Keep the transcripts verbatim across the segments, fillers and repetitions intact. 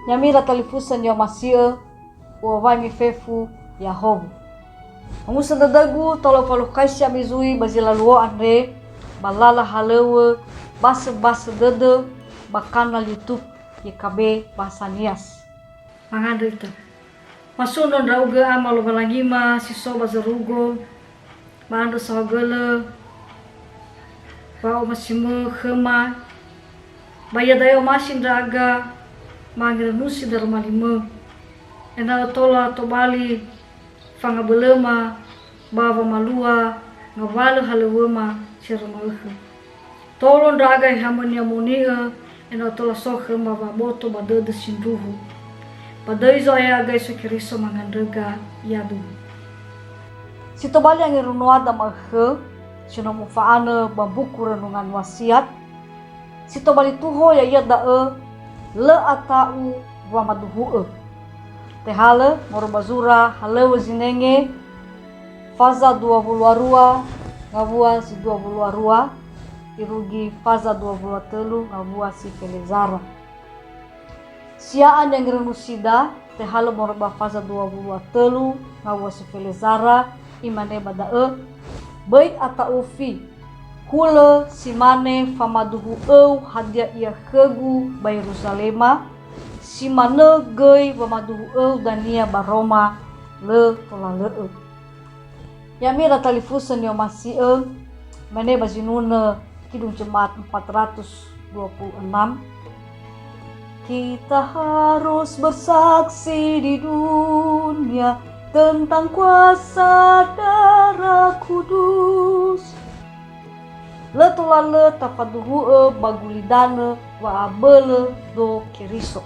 Ya'ami ira talifusö ni'omasi'ö, u'owai mi fefu ya'ahowu. Mangusö dödögu tola ufalukhaisi ami zui ba zi laluo andre, ba lala halöŵö basöbasö dödö ba kanal YouTube Y K B Bahasa Nias. Mangandrö ita. Masuno ndra'ugö Ama Lowalangima si so ba zorugo, ba andrö saohagölö wa'omasimö khöma, ba iada'e omasi ndra'aga mangerönusi daroma limö, ena'ö tola tobali fangabölöma ba wamalua ngawalö halöŵöma si arö ma'ökhö. Tolo ndra'aga ehamö ni'amoni'ö, ena'ö tola so khöma wa'aboto ba dödö sindruhu. Ba döi Zo'aya aga Yesu Keriso mangandröga, ya'aduhu. Si tobali angerönuada ma'ökhö, si no mufa'anö ba mbuku Renungan Wasiat, si tobali tuho ya'ia da'ö, lö ata'u wamaduhu'ö. Tehalö moroi ba zura halöŵö zinenge, faza dua wulu a rua ngawua zi dua wulu a rua, irugi faza dua wulu a tölu ngawua si felezara. Sia'a ni'angerönusida, tehalö moroi ba faza dua wulu a tölu ngawua si felezara, imane ba da'ö, "Böi ata'ufi, hulö si mane famaduhu'öu hadia ia khögu ba Yeruzalema, si manö göi wamaduhu'öu dania ba Roma, lö tola lö'ö." Ya'ami ira talifusö ni'omasi'ö, mane ba zinunö Kidung Jemaat empat ratus dua puluh enam, "Kita harus bersaksi di dunia tentang kuasa Darah Kudus." Lö tola lö tafaduhu'ö ba gulidanö wa'abölö do Keriso.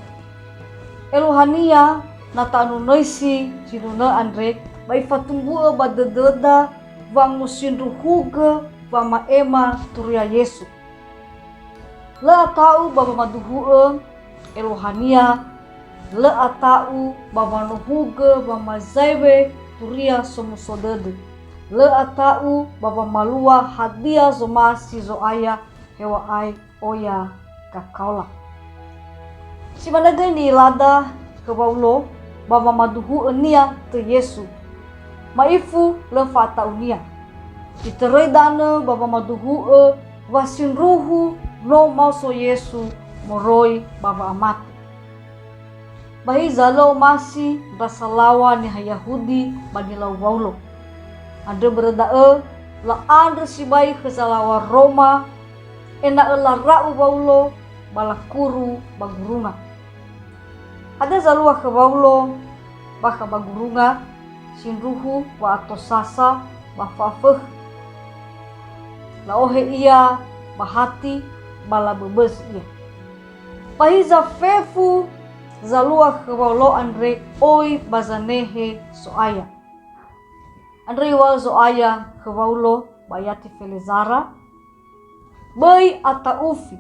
Eluahania na ta'anunöisi zinunö andre, ba ifatumbu'ö ba dödöda wangosindruhugö wama'ema Turia Yesu. Lö ata'u ba wamaduhu'ö, eluahania, lö ata'u ba wanohugö wamazaewe Turia Somuso Dödö. Lö ata'u ba wamalua hadia zomasi Zo'aya heŵa'ae oya gakaola. Si manö göi ni'ilada khö Waulo ba wamaduhu'önia tö Yesu. Ma'ifu lö fa'ata'unia. Itöröi danö ba wamaduhu'ö wa sindruhu no maoso Yesu moroi ba wa'amate. Ba hiza lö omasi ndra salaw̃a niha Yahudi ba nilau Waulo. Andrö börö da'ö, la'andrö sibai khö zalaw̃a Roma, ena'ö lara'u Waulo ba lakuru ba gurunga. Hadia zalua khö Waulo bakha ba gurunga? Sindruhu wa'atosasa ba fa'afökhö. La'ohe ia ba hati, ba laböbözi ia. Ba hiza fefu zalua khö Waulo andre oi ba zanehe So'aya. Andrö iŵa'ö Zo'aya khö Waulo ba yati felezara, "Böi ata'ufi,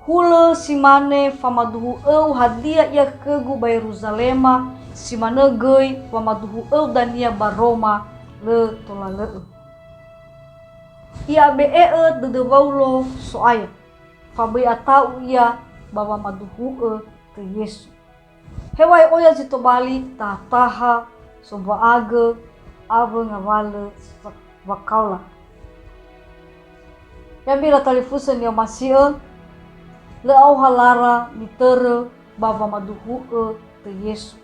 hulö si mane famaduhu'öu hadia ia khögu ba Yeruzalema, si manö göi wamaduhu'öu dania ba Roma, lö tola lö'ö." I'abe'e'ö dödö Waulo So'aya, fa böi ata'u ia ba wamaduhu'ö tö Yesu. Heŵa'ae oya zi tobali taha-taha, somba'agö, awö ngawalö wakaola. Ya'ami ira talifusö ni'omasi'ö, lö aohalara mitörö ba wamaduhu'ö tö Yesu.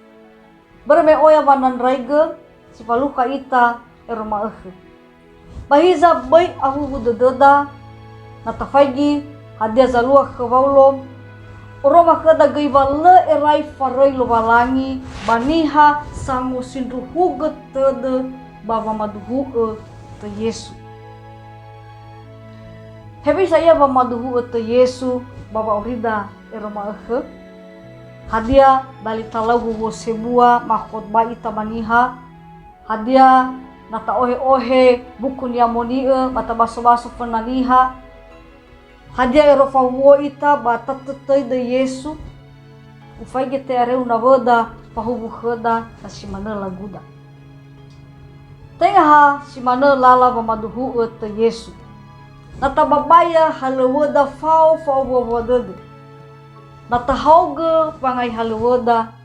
Börö me oya wanandraigö si falukha ita ero ma'ökhö. Ba hiza böi ahuwu dödöda, na tafaigi hadia zalua khö Waulo, oroma khöda göi wa lö erai faröi Lowalangi ba niha sangosindruhugö tödö ba wamaduhu'ö tö Yesu. Hewisa ia wamaduhu'ö tö Yesu ba wa'aurida ero ma'ökhö? Hadia dali talau huhuo sebua makhotba ita ba niha? Hadia na ta'ohe-ohe buku Ni'amoni'ö ba tabaso-baso föna niha? Hadia ero fahuhuo ita ba tatötöi döi Yesu? Ufaigi te'areu nawöda fahuwu khöda na si manö laguda. Tenga ha si manö lala wamaduhu'ö tö Yesu. Na tababaya halöŵöda fao fa'owua-wua dödö. Na tahaogö wangai halöŵöda,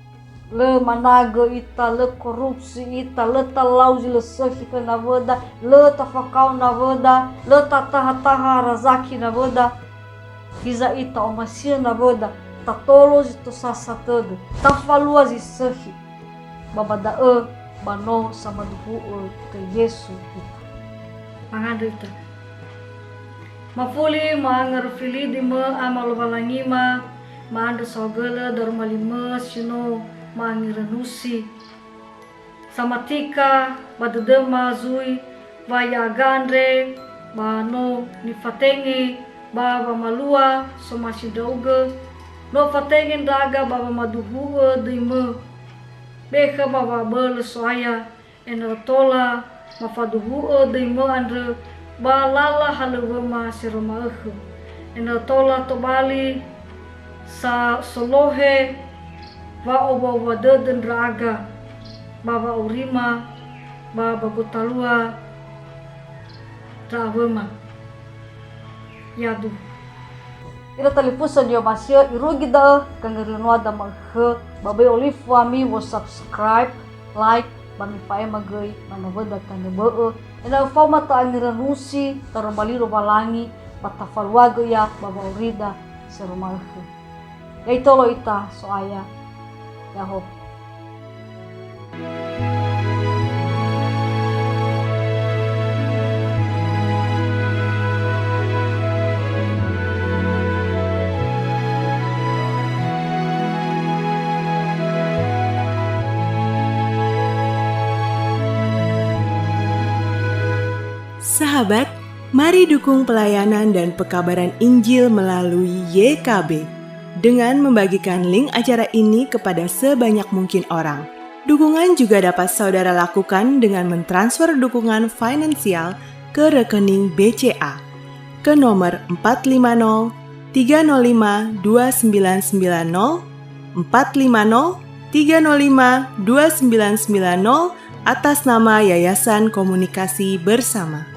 lö managö ita, lö korupsi ita, lö talau zi lö sökhi khö nawöda, lö tafakao nawöda, lö tataha-taha razaki nawöda. Hiza ita omasi'ö nawöda, tatolo zi tosasa tödö, tafalua zi sökhi. Ba ba da'ö ba no samaduhu'ö khö Yesu ita. Mangandrö ita. Mafuli ma'angeröfili döimö Ama Lowalangima, ma'andrö saohagölö daroma limö si no ma'angerönusi. Samatika ba dödöma zui wa ya'aga andre ba no nifatenge ba wamalua somasi ndra'ugö, no fatenge ndra'aga ba wamaduhu'ö döimö. Bekha ba wa'abölö So'aya, ena'ö tola mafaduhu'ö döimö andrö ba lala halöŵöma seroma'ökhö. Ena'ö tola tobali sa solohe wa'owua-wua dödö ndra'aga ba wa'aurima ba ba gotalua ndra awöma. Yadu. Ira talifusö ni'omasi'ö, irugi da'ö, gangöri noa dama'ökhö, ba böi olifu ami wo subscribe, like, ba mifa'ema göi ba nawöda tanö bö'ö, ena'ö faoma ta'angerönusi, taroma li Lowalangi, ba tafaluagö ia ba wa'aurida seroma'ökhö. Ya'itolo ita So'aya. Ya'ahowu. Sahabat, mari dukung pelayanan dan pekabaran Injil melalui Y K B dengan membagikan link acara ini kepada sebanyak mungkin orang. Dukungan juga dapat saudara lakukan dengan mentransfer dukungan finansial ke rekening B C A ke nomor empat lima nol tiga nol lima dua sembilan sembilan nol, empat lima nol tiga nol lima dua sembilan sembilan nol, atas nama Yayasan Komunikasi Bersama.